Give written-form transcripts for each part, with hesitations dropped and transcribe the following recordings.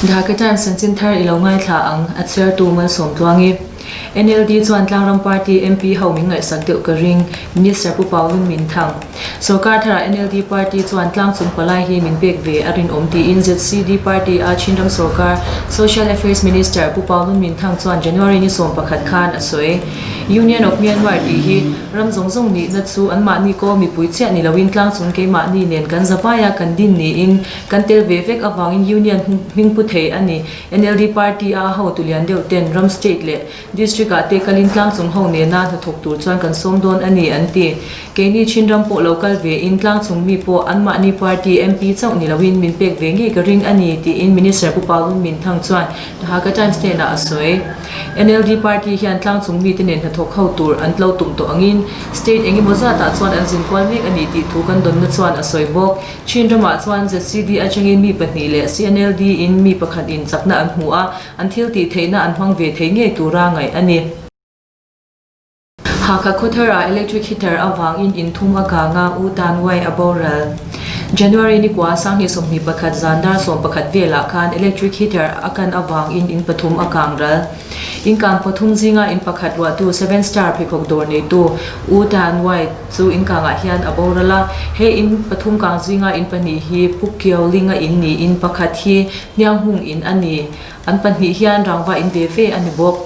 Dhaka Times chanchin thar i lo ngaithla ang, a chhiartu Malsawmtluangi. NLD chuan Tlangram Party MP ho min ngaihsak deuh ka ring, Minister Pu Pau Lun Min Thang. Sorkar tharah NLD Party chuan tlangchung palai hi min pek ve a rinawm tiin ZCD Party a Chinram sorkar Social Affairs Minister Pu Pau Lun Min Thang chuan January ni 11 khan a sawi. Union of Myanmar tih hi ram zawng zawng nihna chu anmahni kaw mipui chiah ni loin tlangchung keimahni nen kan zavaia kan din niin kan tel ve vek avangin Union hming pu thei a ni. NLD Party a hotu lian deuh ten ram state leh District ah te kalin tlangchung ho nena hnathawk tur chuan kan sawm dawn a ni an ti. Keini Chinram pawh lo kal ve in tlangchung mi pawh anmahni party MP chauh ni loin min pek ve ngei ka ring a ni tiin Minister Pu Pau Lun Min Thang chuan The Hakha Times hnenah a sawi. NLD party hian tlangchung mite nen hnathawk ho tur an tlo tum tawh angin state engemaw zatah chuan an zin kual mek a ni tih thu kan dawnna chuan a sawi bawk. Chinramah chuan ZCD atangin mi pahnih leh CNLD in mi pakhat in chakna an hmu a, An thil tih theihna an hmang ve thei ngei tura ngaih a ni. Hakha khawtharah electric heater avangin in thum a kang a, U Tan Wai a boral. January ni kua 2021 zan dar 11 velah khan electric heater a kan avangin in pathum a kang ral. In kang pathum zinga in pakhat ruahtu Seven Star pheikhawk dawr neitu U Tan Wai chu in kangah hian a boral a. He in pathum kang zinga in pahnih hi Pu Kio Linga in niin pakhat hi Hnianghmung in a ni. An pahnih hian rangva in ve ve a ni bawk.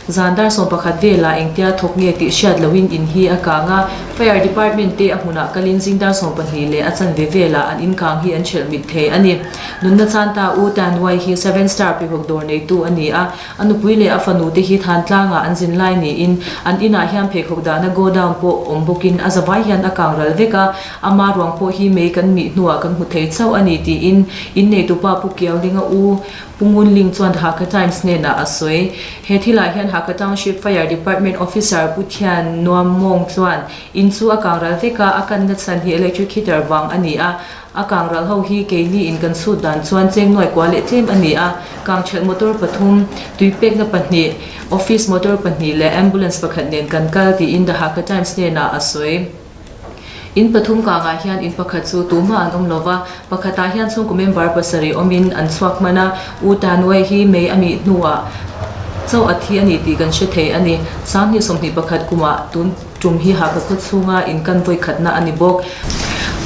Zan dar 11 velah engtia thawk nge tih hriat loin in hi a kang a, Fire Department te a hmunah kalin zing dar 12 leh a chanve velah an in kang hi an hrelh mit thei a ni. Nunna chanta U Tan Wai hi Seven Star pheikhawk dawr neitu a ni a, a nupui leh a fanu te hi Thantlangah an zin lai niin an inah hian pheikhawk dahna godown pawh awm bawkin a zavai hian a kang ral vek a, Ama ruang pawh hi mei kan mih hnuah kan hmu thei chauh a ni tiin inneitupa Pu Kiaulinga u Pu Ngunling chuan Hakha Times hnenah a sawi. He thilah hian Hakha Township Fire Department Officer Pu Thian Nuam Mawng chuan in chu a kang ral vek a, a kanna chhan hi electric heater vang a ni a, a kang ral ho hi keini in kan chhut dan chuan cheng nuai kua leh tlem a ni a, kang ṭhelh motor pathum, tui pekna pahnih, office motor pahnih leh ambulance pakhat nen kan kal tiin The Hakha Times hnenah a sawi. In pathum kangah hian in pakhat chu tumah an awm lo va, pakhatah hian chhungkaw member pasarih awmin an chhuak hman a, U Tanwe hi mei a mih hnuah chauh a thi a ni tih kan hre thei a ni. 2021 kumah tun tum hi Hakha khaw chhunga in kan vawi khatna a ni bawk.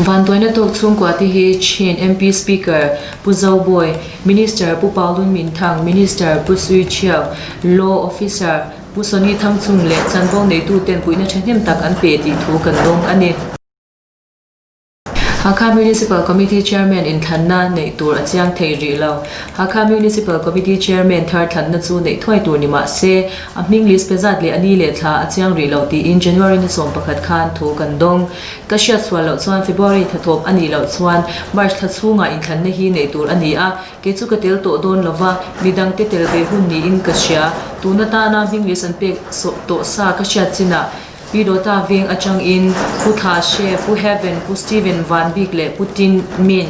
Vantuaina tawk chhungkua te hi Chin MP Speaker Pu Zobawi, Minister Pu Pau Lun Min Thang, Minister Pu Sui Chiau, Law Officer, Pu Sonny Thangchung leh chanvo neituten puihna thahnem tak an pe tih thu kan dawng a ni. Hakha Municipal Committee Chairman inthlanna neih tur a chiang thei rih lo. Hakha Municipal Committee Chairman thar thlanna chu neih thuai tur ni mah se, a hming list pe zat leh a ni leh thla a chiang rih lo tiin January ni 11 khan thu kan dawng. Ka hriat sual loh chuan February thlathawp a nih loh chuan March thla chhungah inthlanna hi neih tur a ni a, Kei chu ka tel tawh dawn lo va, midangte tel ve hun niin ka hria. Tun atana hming leh san pek sawh tawh sa ka hriat chinah Pi Dawta veng atangin Pu Thla Hre, Pu Heaven, Pu Steven Van Bik leh Pu Tin Min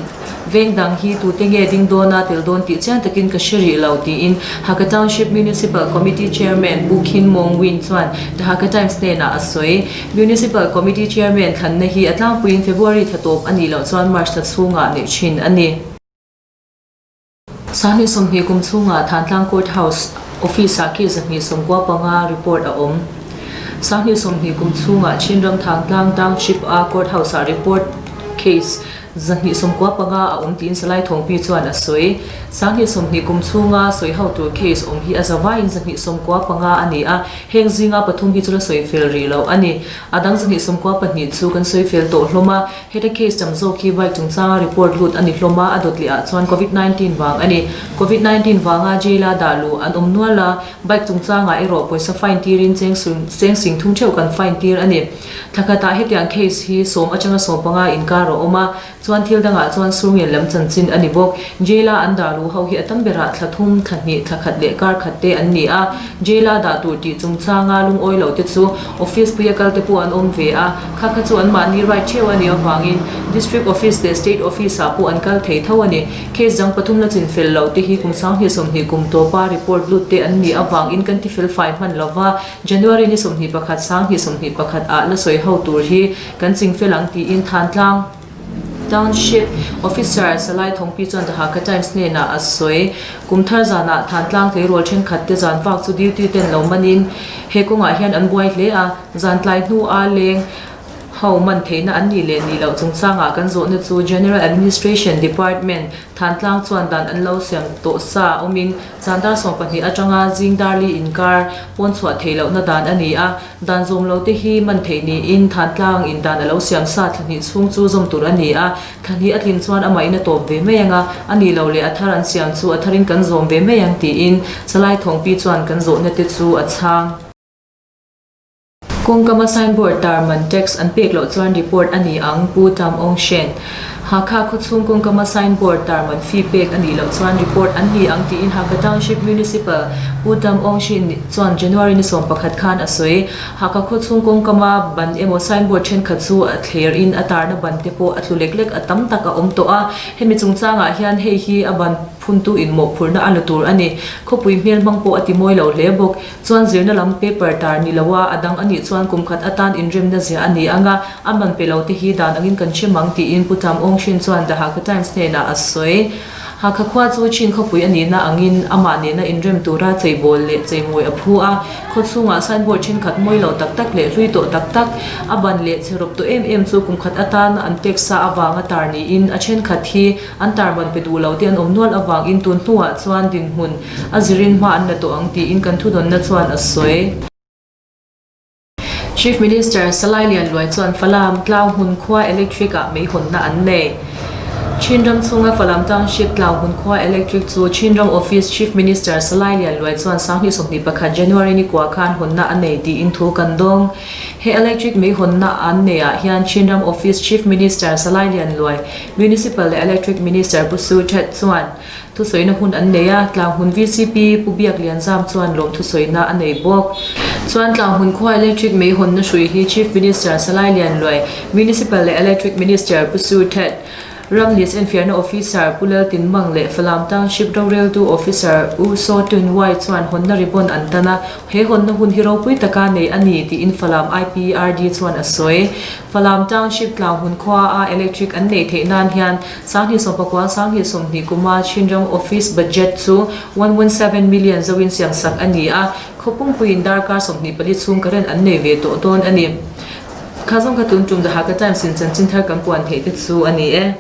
veng dang hi tute nge ding dawna tel dawn tih chiang takin ka hre rih lo tiin Hakha Township Municipal Committee Chairman Pu Khin Mawng Win chuan The Hakha Times hnenah a sawi. Municipal Committee Chairman thlanna hi a tlangpuiin February thla tawp a nih loh chuan March thla chhungah neih thin a ni. 2020 kum chhungah Thantlang Court House Office-ah case 295 report a awm. 2020 kum chhungah Chinram Thantlang Township-a Court House-ah report case 295 a awm tiin Salai Thawngpi chuan a sawi. 2020 kum chhunga sawi ho tur case awm hi a zavaiin 295 a ni a, heng zinga pathum hi chu la sawi fel rih loh a ni. A dang 292 chu kan sawi fel tawh hlawm a. Heta case tam zawk hi bike chungchanga report lut a ni hlawm a, a dawt leh ah chuan Covid 19 vang a ni. Covid 19 vanga jail a dah luh an awm nual a, bike chungchangah erawh pawisa fine tirin cheng cheng sing thum theuh kan fine tir a ni. Thla khatah hetiang case hi sawm atanga 15 inkar a awm a, Chuan thil dangah chuan Surngen lam chanchin a ni bawk. Jail-a an dah luh ho hi a tam berah thla thum, thla hnih, thla khat leh kar khat te an ni a. Jail-a dah tur tih chungchanga lungawi lo te chu office puia kal te pawh an awm ve a. Kha kha chu anmahni right theuh a nih avangin District Office leh State Office-ah pawh an kal thei tho a ni. Case dang pathum la chin fel loh te hi kum 2020 kum tawpa report lut te an nih avangin kan ti fel fai hman lo va. January ni 21, 2021 ah la sawi ho tur hi kan ching fel ang tiin Thantlang. Township Officer Salai Thawngpi chuan The Hakha Times hnenah a sawi. Kum thar zanah Thantlang tleirawl thenkhat te zan vak chu duty ten lo manin he kawngah hian an buai hle a, zan tlai hnu a leng ho man theihna an nih leh nih loh chungchangah kan zawhna chu General Administration Department Thantlang chuan dan an lo siam tawh sa awmin zan dar 12 atanga zing dar li inkar pawn chhuah theih lohna dan a ni a, Dan zawm lo te hi man theih niin Thantlang in dan a lo siam sa thla hnih chhung chu zawm tur a ni a, thla hnih a tlin chuan amah in a tawp ve mai ang a, a nih lo leh a thar an siam chu a thar in kan zawm ve mai ang tiin Salai Thawngpi chuan kan zawhna te chu a chhang. Kawngkama signboard tar man tax an pek loh chuan report a ni ang, Pu Tam Aung Shen. Hakha khawchhung kawngkama signboard tar man fee pek a nih loh chuan report an ni ang tiin Hakha Township Municipal Pu Tam Aung Shin chuan January ni 11 khan a sawi. Hakha khawchhung kawngkama ban emaw signboard thenkhat chu a thler in a tarna ban te pawh a tlu lek lek a tam tak a awm tawh a. Hemi chungchangah hian hei hi a ban phuntu in mawhphurhna a la tur a ni. Khawpui hmel hmang pawh a ti mawi lo hle bawk. Chuan zirna lam paper tar ni lo a, a dang a nih chuan kum khat atan inremna ziah a ni ang a, a man pe lo te hi dan angin kan hre mang tiin Pu Tam Aung Shin chuan The Hakha Times hnenah a sawi. Hakha khua chu Chin khawpui a nihna angin amah nena inrem tura cheibawl leh cheimawi a phu a, khaw chhungah signboard thenkhat mawi lo tak tak leh hlui tawh tak tak a ban leh che rawp tawh em em chu kum khat atan an pek sa avanga tar niin a thenkhat hi An tarman pe duh lo te an awm nual avangin tun hnuah chuan dinhmun a zirin hma an la tawh ang tiin kan thudawnna chuan a sawi. Chief Minister Salai Lian Luai chuan Falam Tlauhmun khua Electric ah meihawnna an nei. Chinram chhunga Falam Township Tlauhmun khua Electric chu Chinram Office Chief Minister Salai Lian Luai chuan 2021 January ni kua khan hawnna a nei tiin thu kan dawng. He Electric meihawnna an neiah hian Chinram Office Chief Minister Salai Lian Luai Municipal leh Electric Minister Pu Su Thet chuan thusawiina hun an nei a, Tlanghmun VCP Pu Biak Lianzam chuan lawm thusawiina a nei bawk. Chuan Tlanghmun khua Electric meihawnna hrui hi Chief Minister Salai Lian Luai, Municipal leh Electric Minister Pu Su Thet, Ramlis Enfiahna Officer Pu Lal Tin Mang leh Falam Township roreltu Officer U Saw Tun Wai chuan hawnna ribbon an tan a, he hawnna hun hi ropui taka nei a ni tiin Falam IPRD chuan a sawi. Falam Township Tlanghmun khua a electric an neih theih nan hian 2019 2020 kuma Chinram Office budget chu 117 million zoin siamsak a ni a, khawpumpuiin darkar 24 chhung current an nei ve tawh dawn a ni. Kha zawng kha tun tum The Hakha Times in chanchin thar kan puan theih te chu a ni e.